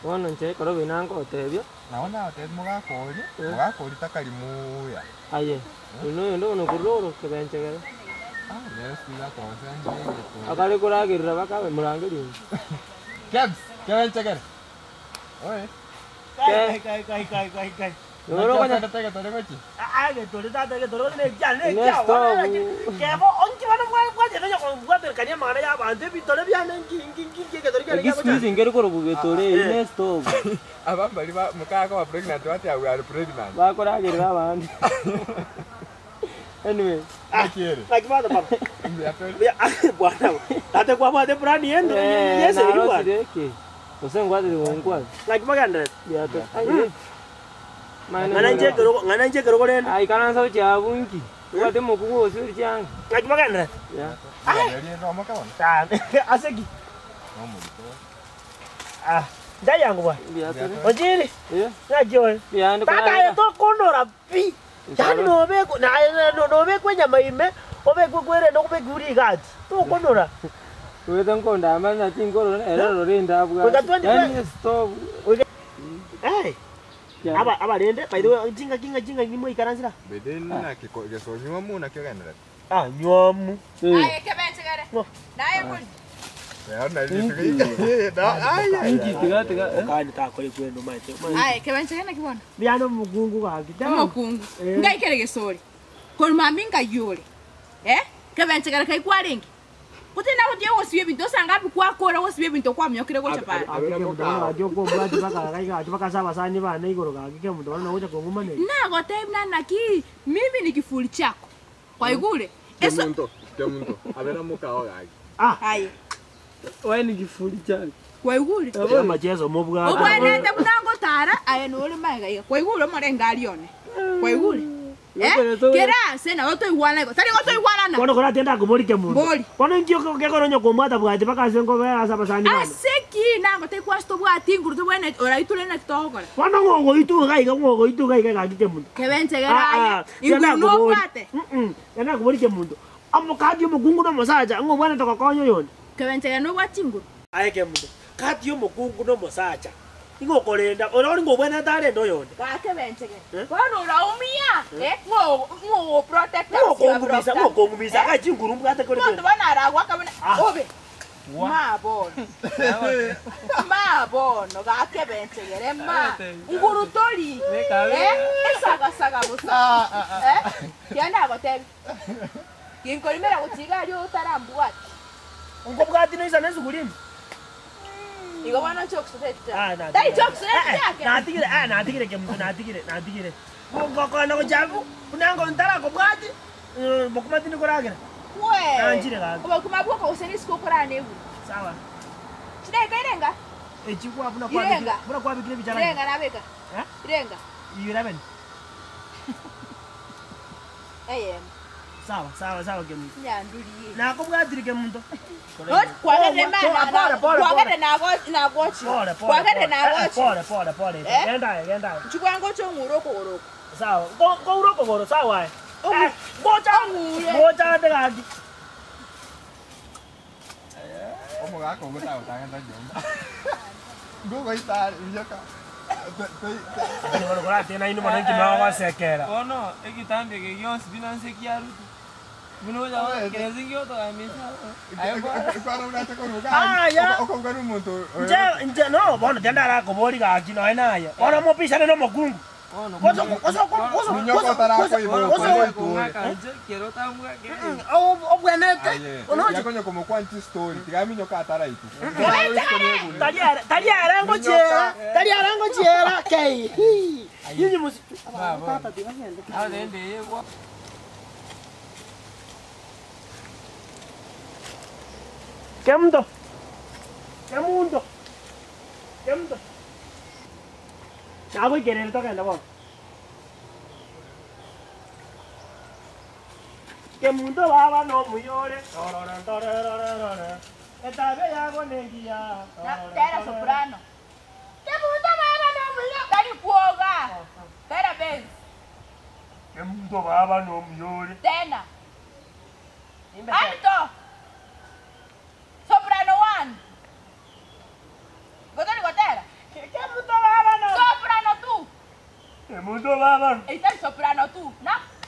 Bono inche ekero buna ngotebia. Nabo nagotebia mogaka oria, mogaka oria takari muya. Aye, oyo noyonde bono okorora oro kebenchegere. Ah, nere sijui akonsendia egetore. Akare koragerera bakabe morangerie inche. Kebs, kebenchegere. Oe. Ke. Kai kai kai kai kai kai. Noro okonya. Naki osendete egetore gochia? Aa egetore tata egetore gose nekiane Ine nekiao bono stove. naki kebo onki bono bwachete onye kobwaterekania amang'ana ya abanto ebitore biane nki nki nki nki egetore kiane Eki siku kiagochanda. hizi nkeri korokwa getore eye Eh. ne stove. Aba mbari ba mokaa koba pregnant bateba we are pregnant. Bakoragerera abande. Anyway. Naki ere? Naki bono baba? Mbuya tore. Mbuya bwana tata kwabwate eplan yende Eh, yesegi bwana. narosire eke. Gose ngwatire gonkwana. Naki bagendererete? Mbuya tore. Aye. Ng'ana inche ekerogo, ng'ana inche ekerogo rende. Aye ikaransa gochia abwo inki? Obwate omokungu ogosibire chianga. Naki bagendererete? Yeah. Riaria rire omoke bono. Ah, ase ki? Nomorito. Ah, nchayango bwana. Mbuya tore. Ochiri, Eh, ng'aki oye? mbuya ande Tata aye korarera. tokonora pi. Yaani nobekwe naye nobekwe enyama ime, obekwe kwerende okobekwe rigati. Tokonora. Oete nkondamba ng'a tinkorora ere ororo ende Goika abwate. 20 Yaani estove. Goika eh. Aba abarende by the way chingaki ng'a chingaki moikaransera? By the way naki ko gese onywomu naki ogenderete? Ah nywomu. Aye kebenchegere, naye mbori. Rero nari rituko ika ai ai Inki tiga tiga eh. Mokani takore kwenda omanyete. Aye kebenchegere naki bono? Mbuya nomokungu gaki. Teba. Omokungu. Eh. Ngai kere gesore. Korwa mambia ngai ore. Eh? Kebenchegere kai kwarenge? Gose nagotiga gosibia ebinto osange abe kwakora gosibia ebinto kwamiokire gocha paro. Nagotebia buna naki mimi ni kifuli chiako. Kwaigure? Eso Kemunto, kemunto, abera mokao gaki. aye. Wewe ni kifuli chako. Kwaigure? Obwenerete buna ngotara aye nore magega iga. Kwaigure omorengari one. Kwaigure? Eh? Kera ase nabo toigwana igo. Tari gotoigwanana. Bono koratende akoborie kemunto. Bori. Bono inki gekora onye kombwata bwati mpaka ase nkobera ase abasani bane. Ase ki nango tari tobwati nguru tobwenereti oraitore naki togokora. Bono ng'o ogoitwa iga iga ng'o ogoitwa iga iga gaki kemunto. Kebenchegere Ah, aye. ah, Inguru tiga nakoborie. nobwate. Mm-mm, tiga nakoborie kemunto. Omokati omokungu na omosacha ng'o obwenerete gokonya oyonde? Kebenchegere nobwate chinguru. Aye kemunto, kati y'omokungu na omosacha, Ing'o okorenda ore ore ng'obwenerete arende oyonde? Gake benchegere. Bono oraumia, eh, ng'o ng'o ogoprotecta Ng'o gose okongumisa, ng'o okongumisa, Eh? aka chinguru mbwate kore Omonto kende. bono aragoaka buna Ah. obe. Ma bono. Ma bono gake benchegere ma. Nguru tori. Eh? Esagasaga bosa. Eh? Kianda agotebi. Ginkorimera gochia iga aria otarambwati. Nkobwati noisane esuguri ime. Igo bono jokes totari Ah, natigire. Tari jokes Eh, eh, yake. natigire, ah, natigire kemunto, natigire, natigire. Ngokona gochia abwo, buna ngo ntarakobwati, eh, bokima tindi koragera. We. Nanchire gaki. Obokima bwoka gose risiko okorana egwe. Sawa. Chidakika irenga? Echi kwa buna Irenga. kwabekire, buna kwabekire ebicharani. Irenga nabeka. Eh? Irenga. 11. Eyemo. Sawa, sawa, sawa kemunto. Nyandurie. Nakobwatire kemunto. Kwagerire Oh, mana pole, pole, pole. kwagerire nago nagochi. Pole, pole, Kwagerire pole. Eh, eh, nagochi. Pole, pole, pole. Eh? Genda aye, genda aye. Chikwango chong'ure okogoro oko. Sawa. Ko koure okogoro, sawa aye. Ong'u- Eh, gocha. Ong'ure. Gocha ande gaki. Omogaka ogo tagotang'ata nyomba. Ngogoita are minyoka. Te- te- te- Bono koratena inwe mono inki mogosekera. Bono egetambe eke gionsi buna nse kiaruti. Buna ocha Oe. kerese giotogamisa. Ekwana buna ache koruga Ah, ya. okoruga na omonto oyo. Nche nche no bono tende arakobori gaki noe naye. Bono mopisane na omokungu. Bono Gocha gocha gocha Minyoka otarakoiba gocha okoigwa. nche kero tambwake. obwenete. Aye, Onoche. yakonya komokwa nchi story tiga minyoka ataraitu. Tari are tari arango chiera. Tari arango chiera. Kei. Nyinyi musi. Tata tibagende. Agende yegwa. Kemunto. Kemunto. Kemunto. Nagoikerere togende bono. Kemunto baba nomuyore. Tororo tororo. Etabe yago nengiya. Na tera soprano. Kemunto baba nomuyo. Tari kuoga. Tera bass. Kemunto baba nomuyore. Tena. Alto. Soprano 1. Gotori gotera. Omonto obaba. Itari soprano tu. Na.